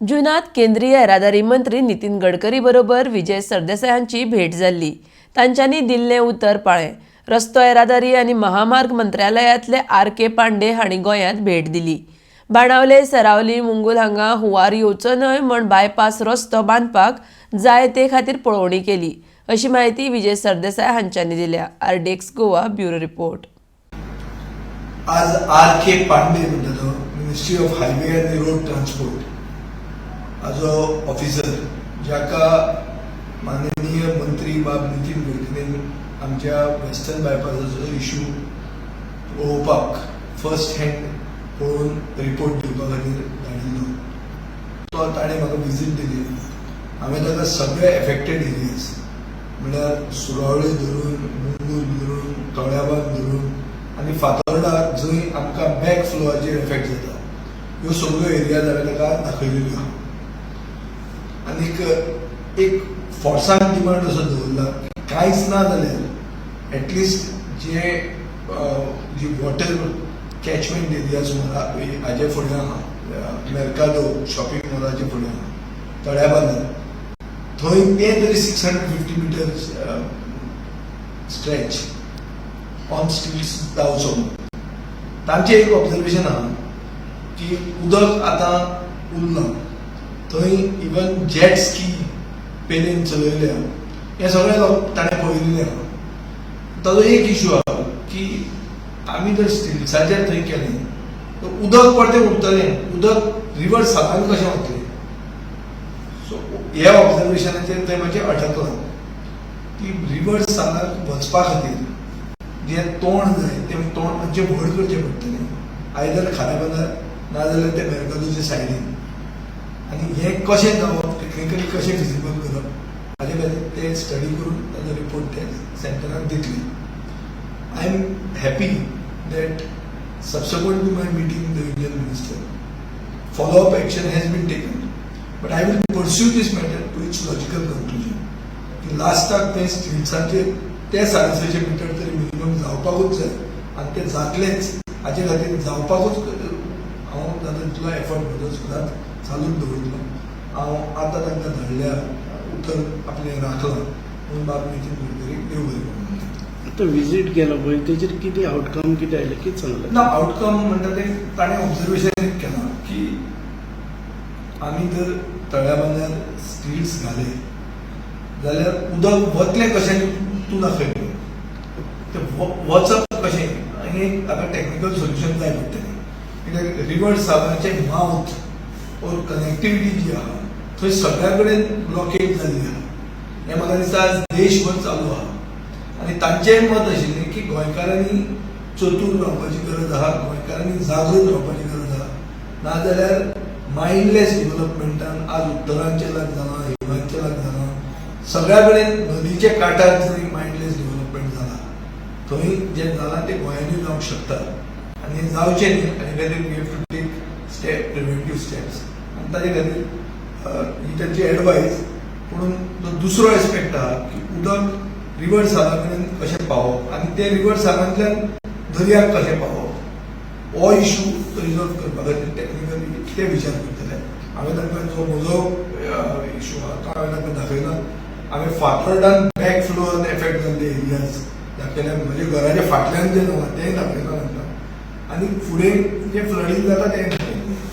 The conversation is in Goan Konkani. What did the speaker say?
जुनात केंद्रीय येरादारी मंत्री नितीन गडकरी बरोबर विजय सरदेसाय हांची भेट जाल्ली. तांच्यांनी दिल्लें उतर पाळ्ळें. रस्तो येरादारी आनी महामार्ग मंत्रालयांतले आर के पांडे हांणी गोंयांत भेट दिली. बाणावले, सरावली, मुंगूल हांगा हुंवार येवचो न्हय म्हण बायपास रस्तो बांदपाक जाय ते खातीर पळोवणी केली, अशी म्हायती विजय सरदेसाय हांच्यांनी दिल्या. RDX Goa, bureau report. आज आर के पांडे म्हणटा तो मिनिस्ट्री ऑफ हायवे आनी रोड ट्रान्सपोर्ट हाजो ऑफिसर, जाका माननीय मंत्री बाब नितीन गडकरीन आमच्या वेस्टर्न बायपासाचो इशू पळोवपाक, फर्स्ट हँड पळोवन रिपोर्ट दिवपा खातीर धाडिल्लो, तो ताणें म्हाका विजीट दिली. हांवें ताका सगळे एफेक्टेड एरियाज, म्हणल्यार सुरावळे धरून, मुंगूल धरून, तळ्याबांद धरून आनी फातोर्डा जंय आमकां बॅक फ्लोआचेर एफेक्ट जाता, ह्यो सगळ्यो एरियाज हांवें ताका दाखयलेल्यो आहा. आनीक एक फोर्सान डिमांड असो दवरला की कांयच ना जाल्यार एटलिस्ट जे जी वॉटर कॅचमेंट एरिया सुमार हाजे फुडें आहा, मेर्कादो शॉपिंग मॉलाचे फुडें आहा, तळ्या बांदार, थंय तें तरी 650 meters stretch on stilts जावचो म्हणून. तांचें एक ऑब्जर्वेशन आहा की उदक आतां उरलां थंय, इवन जेट स्की पेलेन चलयल्या, हें सगळें लोक ताणें पळयिल्लें आहा. ताजो एक इशू आहा की आमी जर स्टिल्साचेर थंय केलें तर उदक परतें उरतलें, उदक रिवर सालान कशें वतलें? सो ह्या ऑब्जर्वेशनाचेर थंय मातशें अटकलां की रिवर सालाक वचपा खातीर जें तोंड जाय, तें तोंड मातशें व्हड करचें पडटलें, आयदर खाऱ्या बांदार नाजाल्यार ते मेर्कादोच्या सायडीन. आनी हें कशें जावप, टेक्निकली कशें फिजिबल करप, हाजे खातीर ते स्टडी करून ताजो रिपोर्ट ते सेंटराक दितले. I am happy that subsequent to my meeting the Union Minister, follow up action has been taken. But I will pursue this matter to its logical conclusion. की लास्टाक ते स्टिल्सांचेर ते 650 मिटर तरी मिनिमम जावपाकूच जाय आनी ते जातलेच. हाचे खातीर जावपाकूच हांव जाता तितलो एफर्ट म्हजो सदांच चालूच दवरतलो. हांव आतां तांकां धाडल्या उतर आपलें राखलां म्हणून बाब नितीन गडकरीक देव बरें करूं. आतां विजीट केलो पळय, तेजेर कितें आउटकम कितें आयलें, कितें सांगलें? ना, आउटकम म्हणटा ते ताणें ऑब्जर्वेशन एक केलां की आमी जर तळ्या बांदार स्टिल्स घाले जाल्यार उदक वतलें कशें तूं दाखय. ते वचप कशें आनी एक ताका टॅक्निकल सोल्युशन जाय पडटलें, कित्याक रिवर सालाचें माउथ ओर कनेक्टिविटी जी आहा थंय सगळ्या कडेन ब्लॉकेज जाल्ली आहा. हें म्हाका दिसता आज देशभर चालू आहा. आनी तांचेंय मत आशिल्लें की गोंयकारांनी चतूर रावपाची गरज आहा, गोंयकारांनी जागृत रावपाची गरज आहा, नाजाल्यार मायंडलेस डेव्हलपमेंटान आज उत्तरांचलाक जालां, हिमाचलाक जालां, सगळ्या कडेन नदीच्या काठार जरी मायंडलेस डेव्हलपमेंट जाला, थंय जें जालां तें गोंयांनी जावंक शकता आनी हें जावचें न्ही हाजे खातीर we have to take step preventive steps. आनी ताजे खातीर ही तांची एडवायस. पूण जो दुसरो एस्पेक्ट आहा की उदक रिवर साला कडेन कशें पावप आनी तें रिवर सालांतल्यान दर्याक कशें पावप, हो इशू रिजॉल्व करपा खातीर टॅक्निकली ते विचार करतले. हांवें तांकां जो म्हजो इशू आहा तो हांवें तांकां दाखयला. हांवें फातोर्डान बॅक फ्लोआन एफेक्ट जाल्ले एरियाज दाखयल्या, म्हज्या घराच्या फाटल्यान जें जालां तेंय दाखयलां तांकां आनी फुडें जें फ्लडींग जाता तें.